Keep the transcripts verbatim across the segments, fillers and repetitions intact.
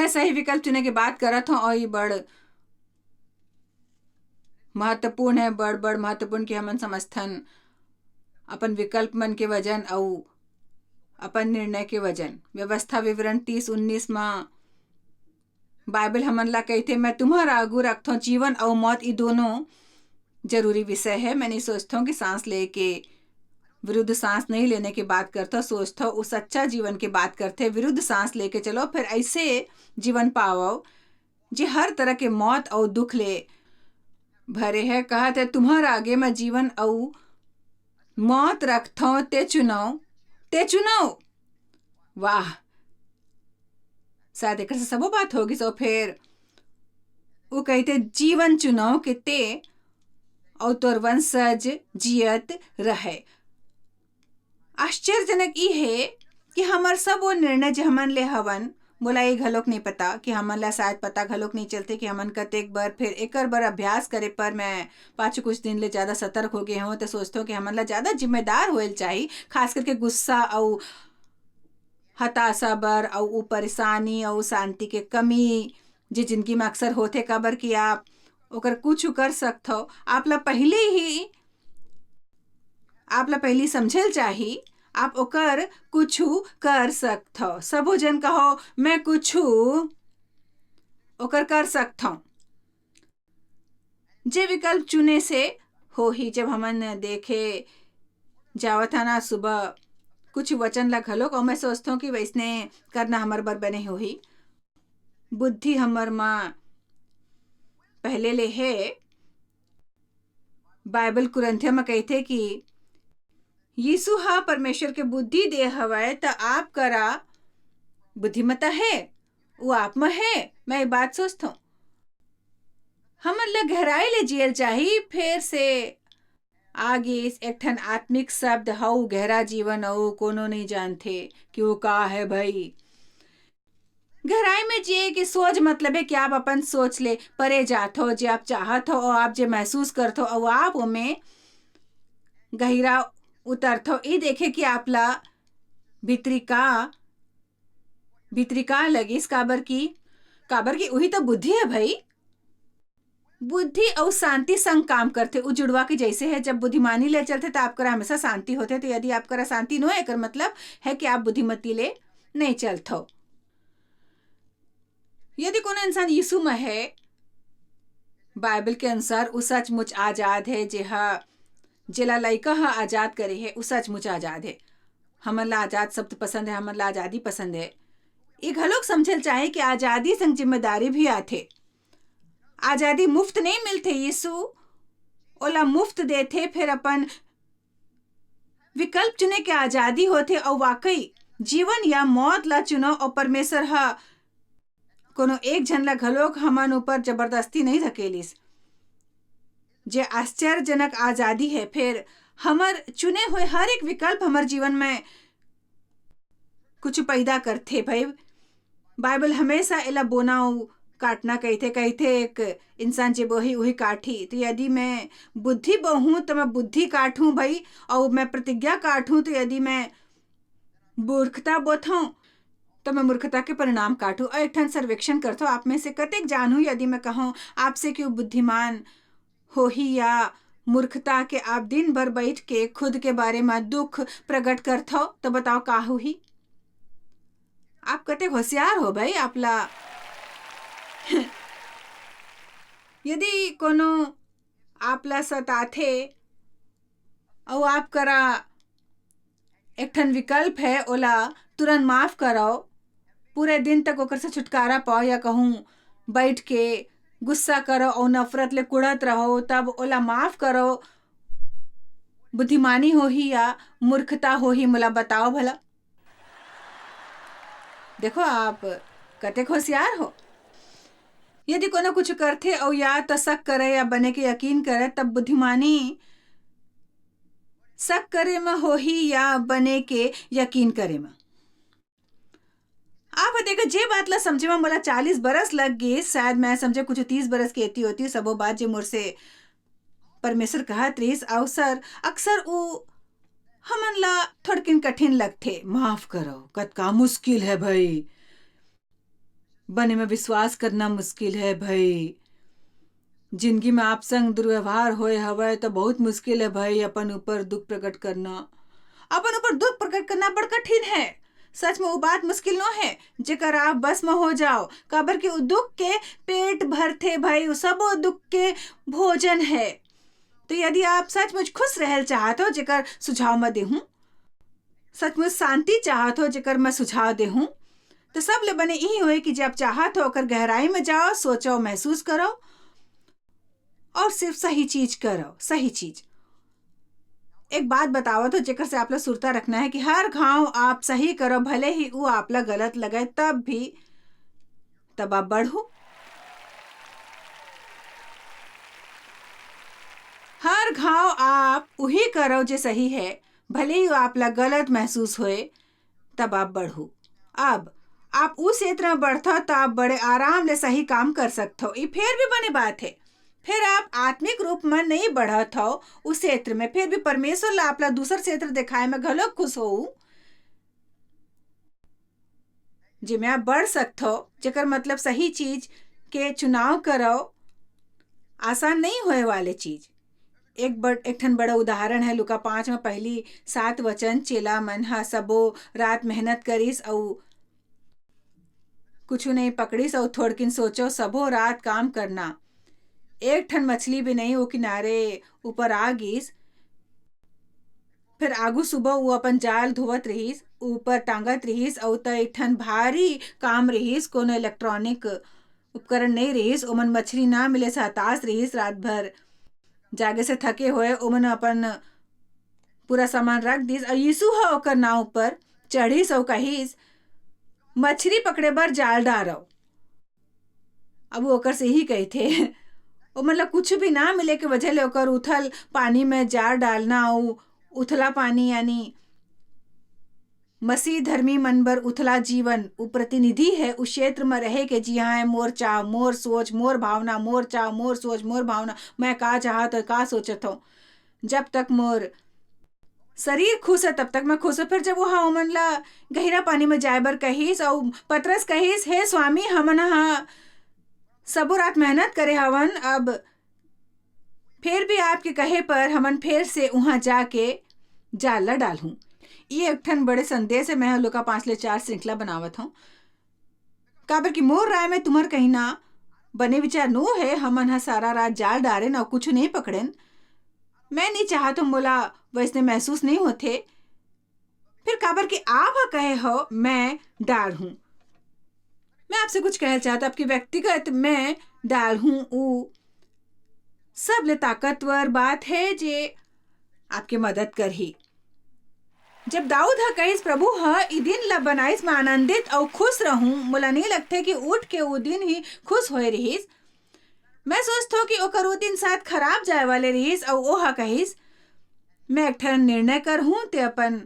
सही विकल्प चुने के बात करत हव, अउ ये बड़ महत्वपूर्ण है, बड़ बड़ महत्वपूर्ण कि हमन समझथन अपन विकल्प मन के वजन अउ अपन निर्णय के वजन। व्यवस्था विवरण तीस उन्नीस म बाइबल हमन ला कहिथे, "मैं तुम्हर आगू रखथव जीवन अउ मौत, ई दोनों जरूरी विषय है।" मैं नहीं सोचथव कि सांस लेके विरुद्ध सांस नहीं लेने के बात करथव, सोचथव वो सच्चा जीवन के बात करथे, विरुद्ध सांस लेके चलो, फिर ऐसे जीवन पावव जे हर तरह के मौत अउ दुख ले भरे है। कहत है, "तुम्हर आगे मैं जीवन अउ मौत रखथव, ते चुनव, ते चुनव।" वाह, शायद एकर से सबो बात हो गिस। अउ फिर वो कहिथे, "जीवन चुनव के ते अउ तोर वंशज जियत रहे।" आश्चर्यजनक ई हे कि हमर सब वो निर्णय जे हमन ले हवन, मोला ये घलोक नहीं पता कि हमन ला शायद पता घलोक नहीं चलथे कि हमन कतेक बर, फिर एकर बर अभ्यास करे पर मैं पाछू कुछ दिन ले ज्यादा सतर्क हो गए हूँ, तो सोचथव कि हमन ला ज्यादा जिम्मेदार होएल चाही, खास करके गुस्सा अउ हताशा बर अउ उ परेशानी अउ शांति के कमी जे जिंदगी में अक्सर होथे, काबर कि आप ओकर कुछ कर सकथव। आप ला पहले ही, आप ला पहली समझल चाही, आप ओकर कुछ कर सकथव। सबो जन कहो, "मैं कुछ ओकर कर सकथव।" जे विकल्प चुने से होही। जब हमन देखे जावत हन ना सुबह कुछ वचन ला घलोक, अउ मैं सोचथव कि वैसने करना हमर बर बने होही। बुद्धि हमर म पहले ले हे। बाइबल कुरिन्थिया म कहिथे कि यीशु ह परमेश्वर के बुद्धि दे हवय, त आप करा बुद्धिमत्ता हे, वो आप म हे। मैं ये बात सोचथव, हमन ल गहराई ले जियल चाही। फेर से आ गिस एक ठन आत्मिक शब्द, हऊ गहरा जीवन, अऊ कोनो नइ जानथे कि वो का है भई। गहराई में जिए के सोच मतलब है कि आप अपन सोच ले परे जात हो, जे आप चाहत हो और आप जे महसूस करत हो, और आप ओमे गहिरा उतरत हो, ये देखे कि आप ला भीतरी का, भीतरी का लगिस, काबर की, काबर की उही तो बुद्धि है भई। बुद्धि अउ शांति संग काम करथे, उ जुड़वा के जैसे है। जब बुद्धिमानी ले चलथे, त आप करा हमेशा शांति होथे। तो यदि आप करा शांति नो है, एकर मतलब है कि आप बुद्धिमती ले नहीं चलथो। यदि कोनो इंसान यीशु में है, बाइबल के अनुसार उ सचमुच आजाद है, जेहा, जेला लइका ह आजाद करे है, उ सचमुच आजाद है। हमन ला आजाद शब्द पसंद है, हमन ला आजादी पसंद है। ये घलोक समझल चाहे कि आजादी संग जिम्मेदारी भी आथे। आजादी मुफ्त नहीं मिलथे, यीशु ओला मुफ्त देथे, फिर अपन विकल्प चुने के आजादी होथे, अउ वाकई जीवन या मौत ला चुनो, अउ परमेश्वर ह कोनो एक झन ला घलोक हमन ऊपर जबरदस्ती नहीं धकेलिस। जे आश्चर्यजनक आजादी है, फिर हमर चुने हुए हर एक विकल्प हमर जीवन में कुछ पैदा करथे भाई। बाइबल हमेशा एला बोना अउ काटना कहिथे, कहिथे एक इंसान जे बोही उही काटही। तो यदि मैं बुद्धि बोहूँ तो मैं बुद्धि काटूँ भाई, अउ मैं प्रतिज्ञा काटूँ तो यदि मैं मूर्खता बोथूँ तो मैं मूर्खता के परिणाम काटूँ। अउ एक ठन सर्वेक्षण करथो, आप में से कतेक जानू यदि मैं कहूँ आपसे कि वो बुद्धिमान होही या मूर्खता के आप दिन भर बैठ के खुद के बारे में दुख प्रकट करथो, तो बताओ का होही? आप कतेक होशियार हो भाई, आप ला यदि कोनो आप ला सताथे अउ आप करा एक ठन विकल्प है, ओला तुरंत माफ करो, पूरे दिन तक ओकर से छुटकारा पाओ, या कहूँ बैठ के गुस्सा करो अउ नफरत ले कुढ़त रहो, तब ओला माफ करो। बुद्धिमानी होही या मूर्खता होही, मोला बताओ भला। देखो, आप कतेक होशियार हो। यदि कोनो कुछ करथे अउ या त शक करे या बने के यकीन करे, तब बुद्धिमानी शक करे म होही या बने के यकीन करे म? आप ह देखो, जे बात ला समझे म मोला चालीस बरस लग गे, शायद मैं समझे कुछ तीस बरस के एती होती, सबो बात जे मोर से परमेश्वर कहत रहिस, अवसर अक्सर उ हमन ला थोड़किन कठिन लगथे। माफ करो, कतका मुश्किल है भाई। बने में विश्वास करना मुश्किल है भाई। जिंदगी में आप संग दुर्व्यवहार होए हवय, तो बहुत मुश्किल है भाई अपन ऊपर दुख प्रकट करना। अपन ऊपर दुख प्रकट करना बड़ कठिन है। सच में वो बात मुश्किल नो है, जेकर आप बस में हो जाओ, काबर कि वो दुख के पेट भरथे भाई, वो सब वो दुख के भोजन है। तो यदि आप सचमुच खुश रहल चाहत हो, जेकर सुझाव मैं देहूं, सचमुच शांति चाहत हो, जेकर मैं सुझाव देहूं, तो सब ले बने यही होए कि जब चाहत हो, ओकर गहराई में जाओ, सोचो, महसूस करो और सिर्फ सही चीज करो, सही चीज। एक बात बतावत हो, जेकर से आप ला सुरता रखना है कि हर घाव आप सही करो, भले ही वो आप ला गलत लगे, तब भी, तब आप बढ़ू। हर घाव आप उही करो जे सही है, भले ही वो आप ला गलत महसूस होए, तब आप बढ़ू। अब आप उस क्षेत्र में बढ़थो, तो आप बड़े आराम ले सही काम कर सकथो। ये फिर भी बने बात है, फिर आप आत्मिक रूप में नहीं बढ़त हो उस क्षेत्र में, फिर भी परमेश्वर ला आप ला दूसर क्षेत्र दिखाए में घलो खुश हो, जेमे आप बढ़ सकथो, जेकर मतलब सही चीज के चुनाव करो, आसान नहीं होए वाले चीज। एक बड़, एक ठन बड़ा उदाहरण है, लूका पाँच में पहली सात वचन, चेला मन ह सबो रात मेहनत करिस अउ कुछु नहीं पकड़िस, अउ थोड़किन सोचो, सबो रात काम करना, एक ठन मछली भी नहीं वो किनारे ऊपर आ गिस। फिर आगू सुबह वो अपन जाल धोवत रिहिस, ऊपर टांगत रिहिस, अउ त एक ठन भारी काम रिहिस, कोनो इलेक्ट्रॉनिक उपकरण नहीं रिहिस, ओमन मछली ना मिले से हताश रिहिस, रात भर जागे से थके होए ओमन अपन पूरा सामान रख दिस, अउ यीशु ह ओकर नाव ऊपर चढ़िस अउ कहिस, "मछली पकड़े बर जाल डारव।" अब वो ओकर से ही कहिथे, ओमन ला कुछ भी ना मिले के वजह ले ओकर उथल पानी में जाल डालना, अउ उथला पानी यानी मसीह धर्मी मन बर उथला जीवन, उ प्रतिनिधि है, उ क्षेत्र में रहे के जिहाँ है मोर चाह, मोर सोच, मोर भावना, मोर चाह, मोर सोच, मोर भावना, मैं का चाहत हो, का सोचत हो। जब तक मोर शरीर खुश है, तब तक मैं खुश हूँ। फिर जब वहाँ ओमन ला गहिरा पानी में जाए बर कहिस, अउ पतरस कहिस, "हे स्वामी, हमन ह सबो रात मेहनत करे हवन, अब फिर भी आपके कहे पर हमन फिर से उहाँ जाके जाल ला डालहूँ।" ये एक ठन बड़े संदेश है। मैं ह लूका पाँच ले चार श्रृंखला बनावत हूँ, काबर कि मोर राय में तुम्हर कहिना बने विचार नो है। हमन ह सारा रात जाल डारेन अउ कुछु नहीं पकड़ेन। मैं नहीं चाहत हूँ, मोला वैसने महसूस नहीं होथे। फिर काबर कि आप ह कहे हो, मैं डारहूँ। मैं आपसे कुछ कहना चाहता, आपके व्यक्तिगत मैं डारहूँ, उ सबले ताकतवर बात है जे आपके मदद करही। जब दाऊद ह कहिस, "प्रभु ह ई दिन ला बनाइस, मैं आनंदित अउ खुश रहूं," मोला नहीं लगथे कि उठ के वो दिन ही खुश होए रहिस। मैं सोचथों कि ओकर वो दिन शायद खराब जाए वाले रहिस, अउ ओह कहिस, "मैं एक ठन निर्णय करहूं, ते अपन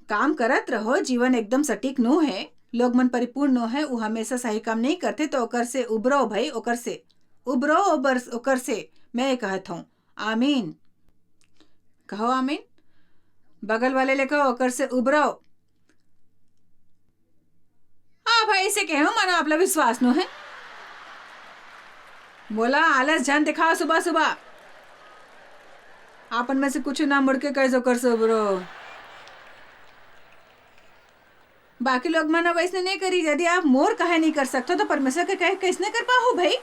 काम करत रहो, जीवन एकदम सटीक नो है, लोग मन परिपूर्ण नो है, वो हमेशा सही काम नहीं करते, तो ओकर से उबरो भाई, ओकर से उबरो, ओबर-, ओकर से मैं ये कहत हूँ, आमीन।" कहो आमीन। बगल वाले ले कहो, "ओकर से उबरो।" हाँ भाई, इसे कहे हो, मानो आप ला विश्वास नो है। बोला, आलस झन दिखाओ सुबह सुबह। आपन में से कुछ ना मुड़ के कह सो कर सो ब्रो। बाकी लोग मन वैसने नहीं करी। यदि आप मोर कहे नहीं कर सकते, तो परमेश्वर के कहे कैसने कर पाहू भाई?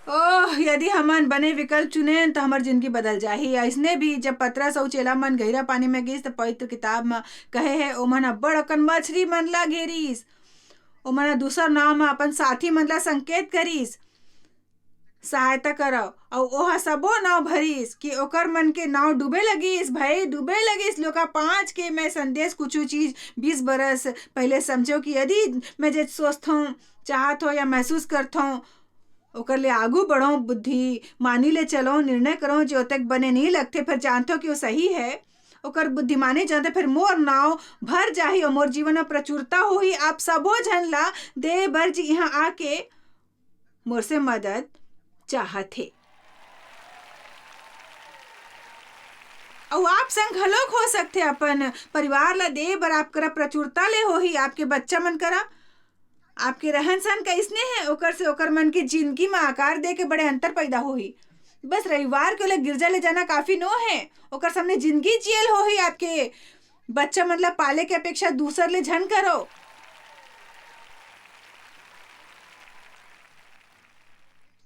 ओह, यदि हमन बने विकल्प चुनेन, त हमर जिनगी बदल जाही। अइसने भी, जब पतरस अऊ चेला मन गहिरा पानी म गिस, त पवित्र किताब म कहे हे, "ओमन अब्बड़ अकन मछरी मन ला घेरिस।" ओमन ह दूसर नाव म अपन साथी मन ला संकेत करिस, "सहायता करव," अऊ ओह सबो नाव भरिस कि ओकर मन के नाव डूबे लगिस। भाई, डूबे लगिस। लूका पाँच के मैं संदेश कुछू चीज बीस बरस पहिले समझो कि यदि मैं जे सोचथों, चाहत हो या महसूस करथों, ओकर ले आगू बढ़ो, बुद्धिमानी ले चलो, निर्णय करो, जे ओतेक बने नहीं लगते, फिर जानथो कि वो सही है, ओकर बुद्धिमानी जानते, फिर मोर नाव भर जाही और मोर जीवन में प्रचुरता होही। आप सबो झन ला दे बर जी यहाँ आके मोर से मदद चाहत हे। अउ आप संग घलोक हो सकथे, अपन परिवार ला दे बर आप करा प्रचुरता ले होही, आपके बच्चा मन करा। आपके रहन सहन कइसने हे, ओकर से ओकर मन के जिंदगी म आकार दे के बड़े अंतर पैदा होही। बस रविवार के ओला गिरजा ले जाना काफी नो हे, ओकर सामने जिंदगी जियल होही। आपके बच्चा मन ला पाले के अपेक्षा दूसर ले झन करो।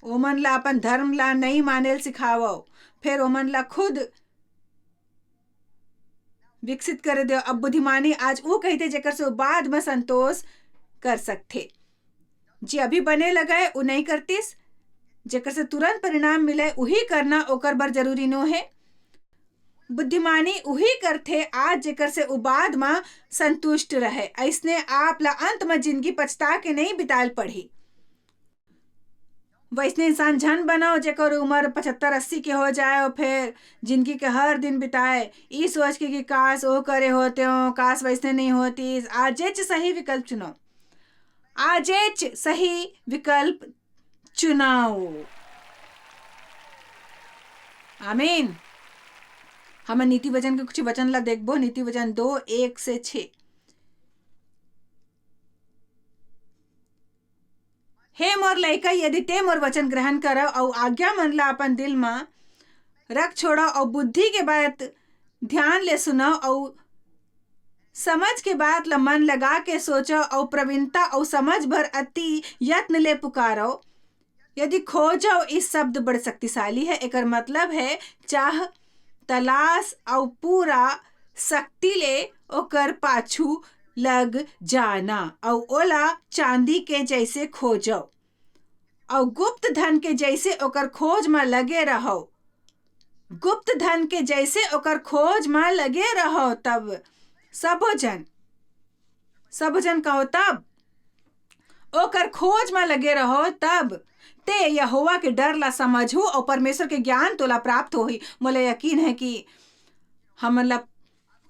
ओमन ला अपन धर्म ला नई माने ल सिखावव, फेर ओमन ला खुद विकसित करे देव। अब बुद्धिमानी आज ऊ कहिथे, जेकर से ऊ बाद म संतोष कर सकथे। जे अभी बने लगय, ऊ नई करतिस, जेकर से तुरंत परिणाम मिलय, उही करना ओकर बर जरूरी नो हे। बुद्धिमानी उही करथे आज, जेकर से ऊ बाद म संतुष्ट रहय। अइसने आप ला अंत म जिंदगी पछता के नई बिताय ल पड़ही। वइसने इंसान झन बनव, जेकर उमर पचहत्तर अस्सी के हो जाय अउ फेर जिंदगी के हर दिन बिताय, ई सोच के कि काश ओ करे होतेंव, काश वइसने नई होतिस। आजेच सही विकल्प चुनव, आजेच सही विकल्प चुनव। आमीन। हमन नीति वचन के कुछ वचन ला देखबो, नीति वचन दो, एक से छे। हे मोर लइका, यदि तें मोर वचन ग्रहण करव अउ आज्ञा मन ला अपन दिल म रख छोड़व अउ बुद्धि के बात ध्यान ले सुनव अउ समझ के बात ला मन लगा के सोचव अउ प्रवीणता अउ समझ भर अति यत्न ले पुकारव, यदि खोजव, इस शब्द बड़ शक्तिशाली हे, एकर मतलब हे चाह, तलाश अउ पूरा शक्ति ले ओकर पाछू लग जाना अउ ओला चांदी के जइसे खोजव अउ गुप्त धन के जइसे ओकर खोज म लगे रहव। गुप्त धन के जइसे ओकर खोज म लगे रहव। तब सबो झन, सबो झन कहो तब, ओकर खोज म लगे रहव। तब तें यहोवा के डर ला समझहू अउ परमेश्वर के ज्ञान तोला प्राप्त होही। मोला यकीन हे कि हमन ला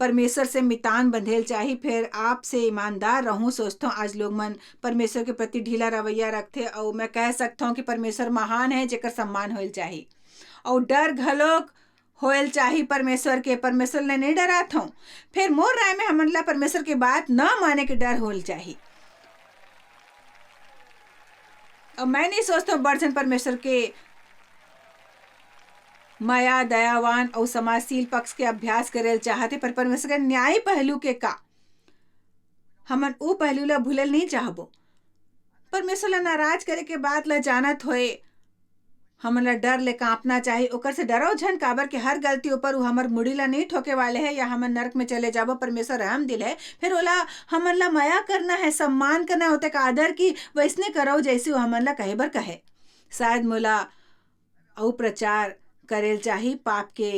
परमेश्वर से मितान बंधे ल चाही, फेर आपसे ईमानदार रहूं। सोचथंव, आज लोग मन परमेश्वर के प्रति ढीला रवैया रखथे, अउ मैं कह सकथंव कि परमेश्वर महान हे, जेकर सम्मान होए ल चाही, अउ डर घलोक होए ल चाही परमेश्वर के। परमेश्वर ले नइ डराथंव, फेर मोर राय में हमन ला परमेश्वर के बात न माने के डर होए ल चाही। अउ मैं नइ सोचथंव बड़ झन परमेश्वर के मया, दयावान अउ समाजशील पक्ष के अभ्यास करे ल चाहथे, पर परमेश्वर के न्यायी पहलू के का? हमन ओ पहलू ला भूले ल नइ चाहबो। परमेश्वर ला नाराज करे के बात ला जानत होए, हमन ला डर ले कांपना चाही। ओकर से डरव झन, काबर के हर गलती ऊपर ऊ हमर मुड़ी ला नइ ठोके वाले हे या हमन नरक में चले जाबो। परमेश्वर रहम दिल हे, फेर ओला हमन ला मया करना हे, सम्मान करना हे, ओतेक आदर की वइसने करव, जइसे ऊ हमन ला कहे बर कहे। शायद मोला अउ प्रचार करे ल चाही पाप के,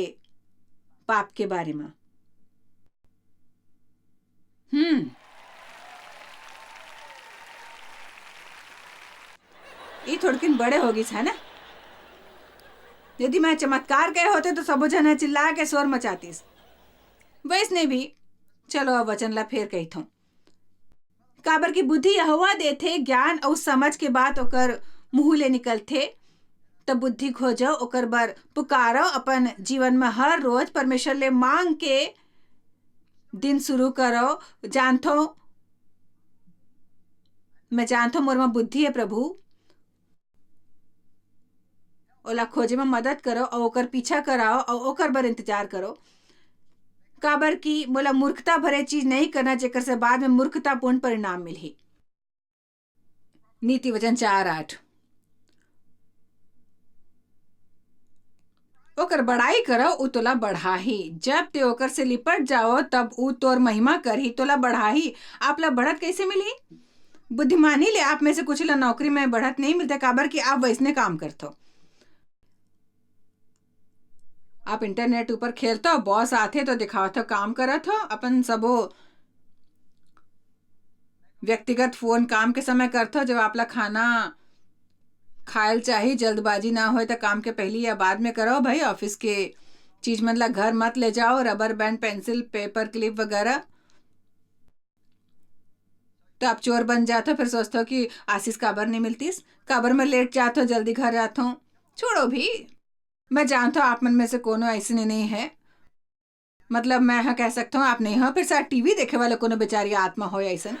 पाप के बारे म। हम्म। ई थोड़किन बड़े हो गिस, है ना? यदि मैं चमत्कार करे होते, तो सबो झन ह चिल्ला के शोर मचातिस। वइसने भी, चलो, अब वचन ला फेर कहिथंव। काबर कि बुद्धि यहोवा देथे, ज्ञान अउ समझ के बात ओकर मुंह ले निकलथे। त बुद्धि खोजव, ओकर बर पुकारव, अपन जीवन म हर रोज परमेश्वर ले मांग के दिन शुरू करव। जानथव, मैं जानथव, मोर म बुद्धि हे, प्रभु। ओला खोजे म मदद करव अउ ओकर पीछा कराव अउ ओकर बर इंतजार करव, काबर कि मोला मूर्खता भरे चीज नइ करना, जेकर से बाद में मूर्खतापूर्ण परिणाम मिलही। नीति वचन चार आठ। ओकर बड़ाई करव, ऊ तोला बढ़ाही। जब ते ओकर से लिपट जाओ, तब ऊ तोर महिमा करही, तोला बढ़ाही। आप ला बढ़त कइसे मिलही? बुद्धिमानी ले आप में से कुछ ला नौकरी में बढ़त नइ मिलथे, काबर कि आप वइसने काम करथव। आप इंटरनेट ऊपर खेलथव, बॉस आथे तो दिखावथव, काम करत हव, अपन सबो व्यक्तिगत फोन काम के समय करथव। जब आप ला खाना खाए ल चाही, जल्दबाजी ना होए, त काम के पहली या बाद में करव भाई। ऑफिस के चीज मन ला घर मत ले जाओ, rubber band, pencil, paper clip वगैरह। तो आप चोर बन जाथव, फिर सोचथव कि आशीष काबर नहीं मिलतीस, काबर मैं लेट जाथव, जल्दी घर जाथव। छोड़ो भी, मैं जानथव आप मन में से कोनो ऐसने नहीं है। मतलब, मैं ह कह सकता हूँ, आप नहीं हो, फिर शायद टीवी देखे वाले कोनो बेचारी आत्मा हो ऐसन।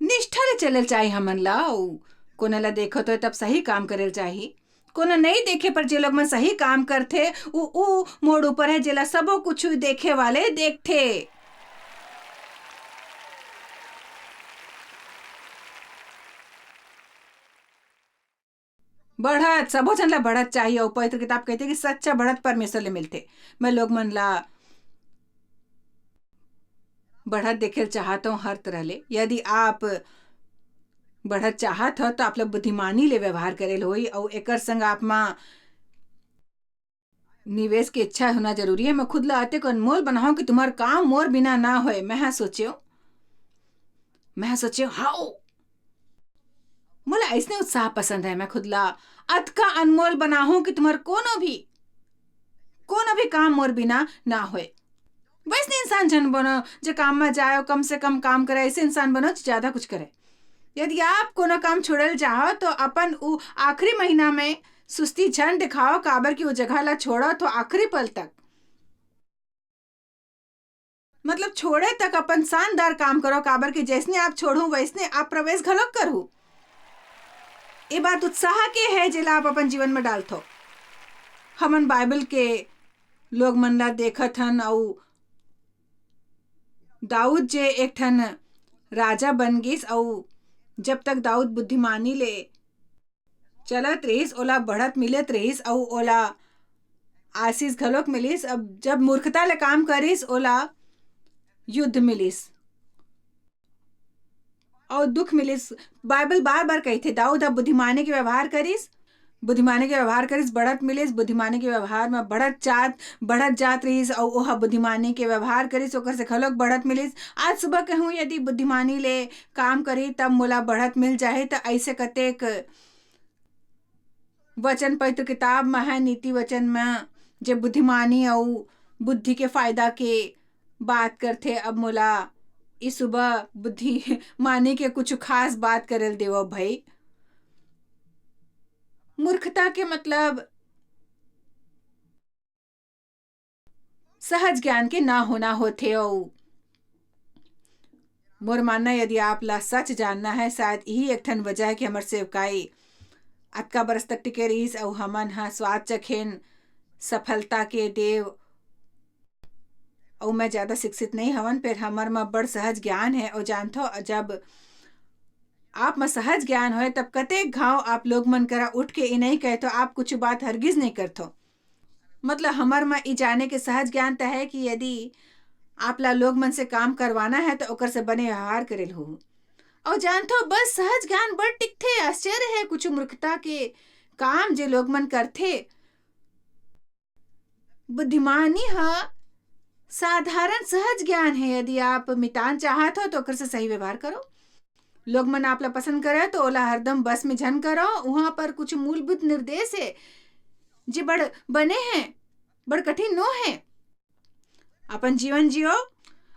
निष्ठा ले चलल चाही हमन ला, अउ कोनो ला देखत होय तब सही काम करल चाही। कोनो नइ देखे, पर जे लोग मन सही काम करथे, उ, उ मोड़ ऊपर है, जेला सबो कुछ देखे वाले देखथे। बढ़त, सबो झन ला बढ़त चाहिए, अउ पवित्र किताब कहथे कि सच्चा बढ़त परमेश्वर ले मिलथे। मैं लोग मन ला बढ़त देखे ल चाहत हूँ हर तरह ले। यदि आप बढ़त चाहत हो, तो आप ला बुद्धिमानी ले व्यवहार करे ल होई, अउ एकर संग आप मा निवेश के इच्छा होना जरूरी है। मैं खुद ला अतेक अनमोल बनाहूँ कि तुम्हार काम मोर बिना ना होए। मैं हा सोचेव, मैं हा सोचेव, हाओ, मोला अइसने उत्साह पसंद है। मैं खुद ला अतका अनमोल बनाहूँ कि तुम्हार कोनो भी, कोनो भी काम मोर बिना ना होए। वैसने इंसान झन बनो, जे काम में जाए, कम से कम काम करे, ऐसे इंसान बनो, जो ज्यादा कुछ करे। यदि आप कोनो काम छोड़ल चाहो, तो अपन उ आखिरी महीना में सुस्ती झन दिखाओ, काबर कि वो जगह ला छोड़ो तो आखिरी पल तक, मतलब, छोड़े तक अपन शानदार काम करो, काबर कि जैसने आप छोड़हू, वैसने आप प्रवेश घलोक करहू। ये बात उत्साह के है, जेला आप अपन जीवन में डालथो। हमन बाइबल के लोग मन ला देखत हन, अउ दाऊद जे एक ठन राजा बन गिस, अउ जब तक दाऊद बुद्धिमानी ले चलत रहिस, ओला बढ़त मिलत रहिस, अउ ओला आशीष घलोक मिलिस। अब जब मूर्खता ले काम करिस, ओला युद्ध मिलिस अउ दुख मिलिस। बाइबल बार-बार कहिथे, दाऊद ह बुद्धिमानी के व्यवहार करिस, बुद्धिमानी के व्यवहार करिस, बढ़त मिलिस, बुद्धिमानी के व्यवहार में बढ़त जात, बढ़त जात रहिस, अउ ओह बुद्धिमानी के व्यवहार करिस, ओकर से घलोक बढ़त मिलिस। आज सुबह कहूँ यदि बुद्धिमानी ले काम करी, तब मोला बढ़त मिल जाही। त अइसे कतेक वचन पवित्र किताब म है, नीति वचन म, जे बुद्धिमानी अउ बुद्धि के फायदा के बात करथे। अब मोला ई सुबह बुद्धिमानी के कुछ खास बात करे ल देवव भई। मूर्खता के मतलब सहज ज्ञान के ना होना होथे। अउ मोर मानना, यदि आप ला सच जानना है, शायद यही एक ठन वजह है कि हमर सेवकाई अतका बरस तक टिके रहिस, अउ हमन ह स्वाद चखेन सफलता के देव। अउ मैं ज्यादा शिक्षित नहीं हवन, फेर हमर म बड़ सहज ज्ञान है। अउ जानथो, जब आप म सहज ज्ञान होय, तब कतेक घाव आप लोग मन करा उठ के ई नहीं कहे, तो आप कुछ बात हरगिज नहीं करथो। मतलब, हमर म ई जाने के सहज ज्ञान त है कि यदि आप ला लोग मन से काम करवाना है, तो ओकर से बने व्यवहार करे ल होहू। अउ जानथो, बस सहज ज्ञान बड़ टिकथे। आश्चर्य है, कुछ मूर्खता के काम जे लोग मन करथे। बुद्धिमानी ह साधारण सहज ज्ञान है। यदि आप मितान चाहत हो, तो ओकर से सही व्यवहार करो। लोग मन आप ला पसंद करे, तो ओला हरदम बस में झन करो। उहाँ पर कुछ मूलभूत निर्देश है, जे बड़ बने हैं, बड़ कठिन नो है। अपन जीवन जियो,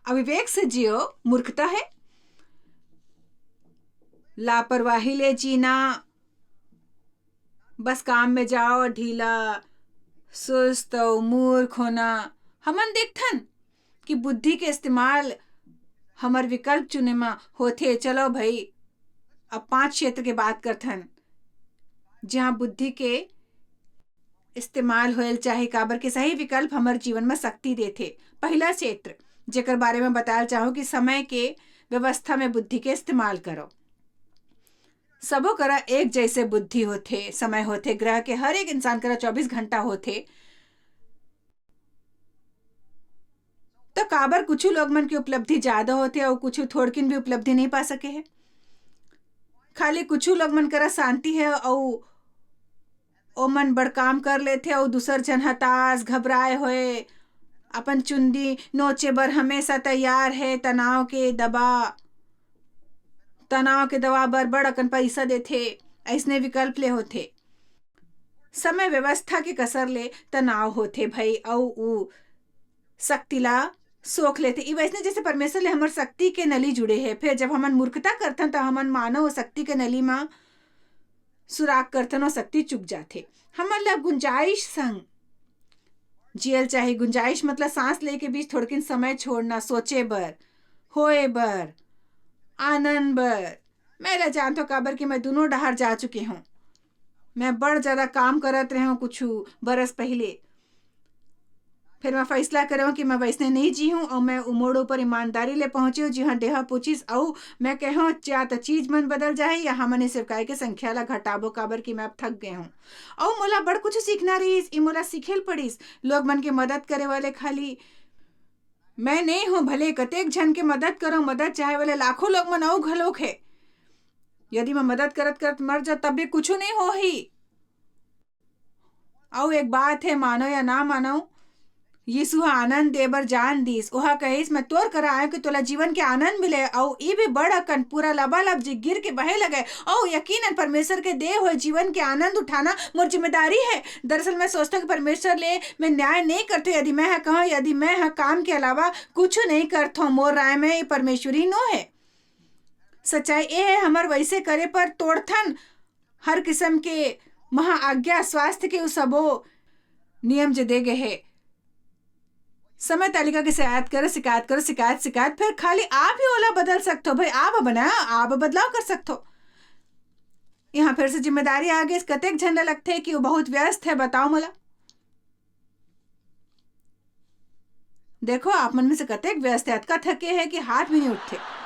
अविवेक से जियो, मूर्खता है। लापरवाही ले जीना, बस काम में जाओ, ढीला, सुस्त अउ मूर्ख होना। हमन देखथन कि बुद्धि के इस्तेमाल हमर विकल्प चुने म होथे। चलो भई, अब पांच क्षेत्र के बात करथन, जहां बुद्धि के इस्तेमाल होयल चाही, काबर के सही विकल्प हमर जीवन म शक्ति देथे। पहिला क्षेत्र, जेकर बारे म बतायल चाहूं कि समय के व्यवस्था में बुद्धि के इस्तेमाल करो। सबो करा एक जैसे बुद्धि होथे, समय होथे, ग्रह के हर एक इंसान करा चौबीस घंटा होथे। तो काबर कुछु लोग मन के उपलब्धि ज्यादा होथे अउ कुछु थोड़किन भी उपलब्धि नहीं पा सके हे? खाली कुछु लोग मन करा शांति है अउ ओमन बड़ काम कर लेथे अउ दूसर झन हताश, घबराए होए, अपन चुंदी नोचे बर हमेशा तैयार है। तनाव के दबा, तनाव के दवा बर बड़ अकन पइसा देथे, अइसने विकल्प ले होथे। समय व्यवस्था के कसर ले तनाव होथे भई, अउ उ शक्ति ला सोख लेथे। ई वइसने जैसे परमेश्वर ले हमर शक्ति के नली जुड़े हे। फेर जब हमन मूर्खता करथन, त हमन मानो ओ शक्ति के नली म सुराग करथन, वो शक्ति चुक जाथे। हमन ला गुंजाइश संग जियल चाही। गुंजाइश मतलब सांस लेके बीच थोड़किन समय छोड़ना, सोचे बर, होए बर, आनंद बर। मैं ला जानथों, काबर कि मैं दोनों डहार जा चुके हूँ। मैं बड़ ज्यादा काम करत रहे हूँ कुछ बरस पहले। फिर मैं फैसला करे हूँ कि मैं वैसने नहीं जी हूँ, और मैं उ मोड़ ऊपर ईमानदारी ले पहुंचे हूँ, जिहाँ डेहा पूछिस, अउ मैं कहे हूँ, या तो चीज मन बदल जाही, या हमन ए सेवकाई के संख्या ला घटाबो, काबर कि मैं अब थक गए हूँ। अउ मोला बड़ कुछ सीखना रहिस, ई मोला सीखे ल पड़िस। लोग मन के मदद करे वाले खाली मैं नहीं हूँ, भले कतेक झन के मदद करो, मदद चाहे वाले लाखों लोग मन अउ घलोक हे। यदि मैं मदद करत करत मर जा, तब भी कुछ नहीं होही। अउ एक बात हे, मानो या ना मानो, यीशु ह आनंद दे बर जान दीस। ओहा कहिस, "मैं तोर करा आयो कि तोला जीवन के आनंद मिले, अउ ई भी बड़ अकन, पूरा लबालब जे गिर के बहे लगे, अउ यकीनन परमेश्वर के दे हुए जीवन के आनंद उठाना मोर जिम्मेदारी है।" दरअसल मैं सोचथों कि परमेश्वर ले मैं न्याय नहीं करथों, यदि मैं ह कहूँ, यदि मैं ह काम के अलावा कुछ नहीं करथों, मोर राय में ये परमेश्वरी नो है। सच्चाई ए है, हमर वैसे करे पर तोड़थन हर किस्म के महा आज्ञा, स्वास्थ्य के उ सबो नियम जे दे गए हे। समय तालिका के शिकायत करो, शिकायत करो, शिकायत, शिकायत, फिर खाली आप ही ओला बदल सकथो भाई, आप बनाओ, आप बदलाव कर सकथो। यहाँ फिर से जिम्मेदारी आ गई, कतेक झन ला लगथे कि वो बहुत व्यस्त है, बताओ मोला। देखो, आप मन में से कतेक व्यस्त है, अतका थके है कि हाथ भी नहीं उठथे।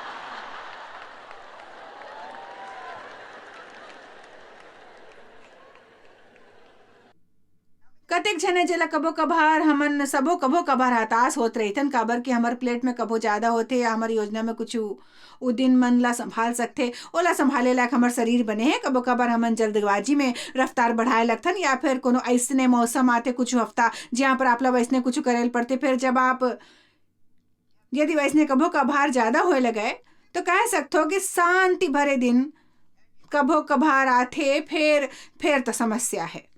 कतेक झन हे जेला कभो कभार हमन सबो कभो कभार हताश होत रहिथन, काबर कि हमर प्लेट में कभो ज्यादा होथे या हमर योजना में कुछ उ दिन मन ला संभाल सकथे, ओला संभाले लायक हमर शरीर बने हे। कभो कभार हमन जल्दबाजी में रफ्तार बढ़ाए लगथन या फिर कोनो अइसने मौसम आथे कुछ हफ्ता, जिहाँ पर आप ला वैसने कुछ करे ल पड़थे। फिर जब आप यदि वैसने कभो कभार ज्यादा होए लगे, तो कह सकथो कि शांति भरे दिन कभो कभार आथे, फिर, फिर तो समस्या है,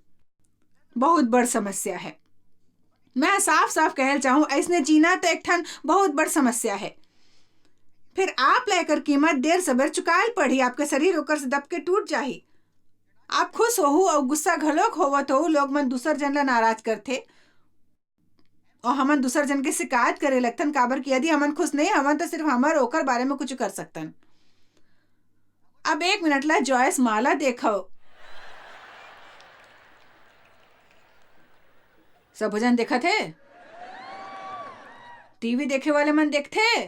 बहुत बड़ समस्या है। मैं साफ साफ कहल चाहूँ, ऐसने जीना तो एक ठन बहुत बड़ समस्या है। फिर आप ला एकर कीमत देर सबेर चुकायल पड़ही, आपके शरीर ओकर से दब के टूट जाही। आप खुश होहू अउ गुस्सा घलोक होवत होहू, लोग मन दूसर जन ला नाराज करथे। अउ हमन दूसर जन के शिकायत करे लगथन, काबर कि यदि हमन खुश नहीं हवन, तो सिर्फ हमर ओकर बारे में कुछ कर सकथन। अब एक मिनट ला जॉयस माला देखव। सबो झन देखत हे? टीवी देखे वाले मन देखथे?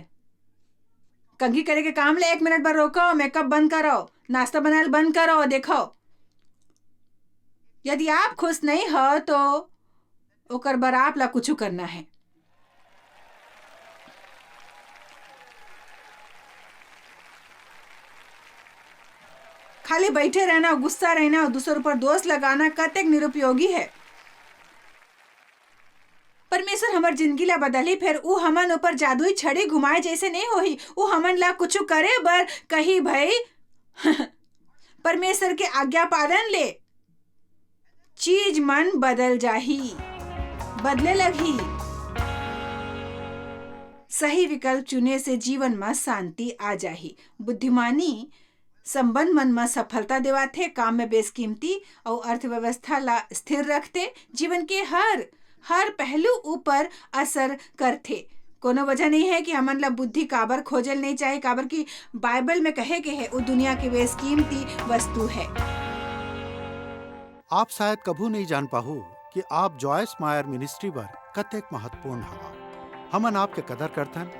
कंघी करे के काम ले एक मिनट बर रोकव, मेकअप बंद करव, नाश्ता बनाए ल बंद करव, देखव। यदि आप खुश नहीं हो, तो ओकर बर आप ला कुछ करना है। खाली बैठे रहना, गुस्सा रहना अउ दूसर ऊपर दोष लगाना कतेक निरुपयोगी है। परमेश्वर हमर जिंदगी ला बदलही, फेर ऊ हमन ऊपर जादुई छड़ी घुमाए जैसे नहीं होही। ऊ हमन ला कुछ करे बर कही, भाई। परमेश्वर के आज्ञा पालन ले चीज मन बदल जाही, बदले लगही। सही विकल्प चुने से जीवन म शांति आ जाही। बुद्धिमानी संबंध मन म सफलता देवाथे, काम में बेसकीमती अउ अर्थव्यवस्था ला स्थिर रखथे। जीवन के हर, हर पहलू ऊपर असर करथे। कोनो वजह नहीं है कि हमन ला बुद्धि काबर खोजल नहीं चाही, काबर कि बाइबल में कहे गे है, "वो दुनिया के बेसकीमती वस्तु है।" आप शायद कभू नहीं जान पाहू कि आप जॉयस मायर मिनिस्ट्री बर कतेक महत्वपूर्ण हवा। हमन आपके कदर करथन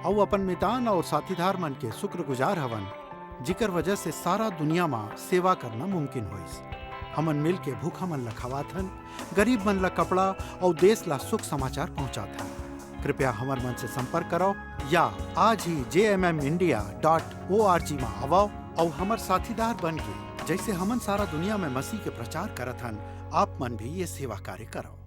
अउ अपन मितान अउ साथीदार मन के शुक्रगुजार हवन, जिकर वजह से सारा दुनिया म सेवा करना मुमकिन होइस। हमन मिल के भूखा मन ल खवाथन, गरीब मन ल कपड़ा अउ देश ल सुख समाचार पहुंचाथन। कृपया हमर मन से संपर्क करव या आज ही J M M India dot O R G म आवव अउ हमर साथीदार बन के, जैसे हमन सारा दुनिया में मसीह के प्रचार करत हन, आप मन भी ये सेवा कार्य करव।